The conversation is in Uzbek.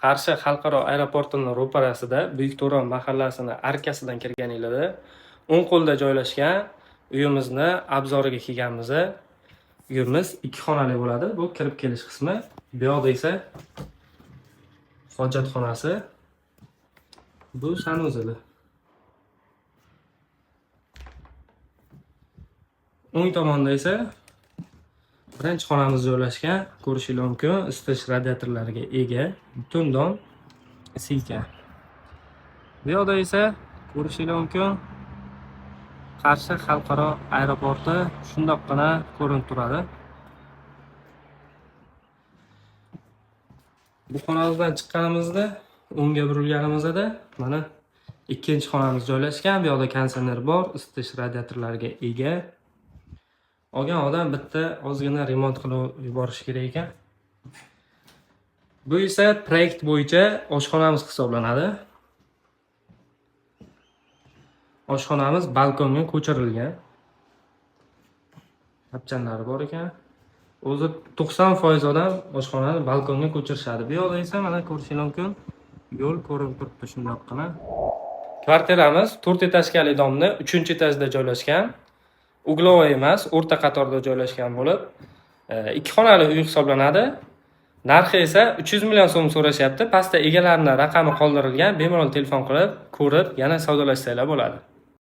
Qarshi xalqaro aeroportini ro'parasida, Buyuk Turon mahallasini arkasidan kirganinglarda o'ng qo'lda joylashgan uyimizni obzoriga kelganmiz. Uyimiz 2 xonali bo'ladi. Bu kirib kelish qismi. Bu yoqda esa hojatxonasi. Bu sanuzeli. O'ng tomonda esa birinchi xonamiz joylashgan. Ko'rishingiz mumkin, isitish radiatorlariga ega, butun dom isiykan. Bu yoqda esa ko'rishingiz mumkin, Qarshi xalqaro aeroporti shundoqqina ko'rinib turadi. Bu xonamizdan chiqqanimizda o'ngga burilganimizda mana ikkinchi xonamiz joylashgan. Bu yoqda konditsioner bor, isitish radiatorlariga ega. Olgan odam bitta ozgina remont qilib yuborish kerak ekan. Bu esa proyekt bo'yicha oshxonamiz hisoblanadi. Oshxonamiz balkonga ko'chirilgan. Tapchanlari bor ekan. O'zi 90% odam oshxonani balkonga ko'chirishadi. Bu yoqda esa mana ko'rishingiz mumkin, yo'l ko'rinib turibdi shundoqqina. Kvartiramiz 4 etajkali domni 3-etajda joylashgan. Uglovoy emas, o'rta qatorda joylashgan bo'lib, 2 xonali uy hisoblanadi. Narxi esa 300 million so'm so'rashyapti. Pastda egalarining raqami qoldirilgan, bemalol telefon qilib, ko'rib, yana savdolashsanglar bo'ladi.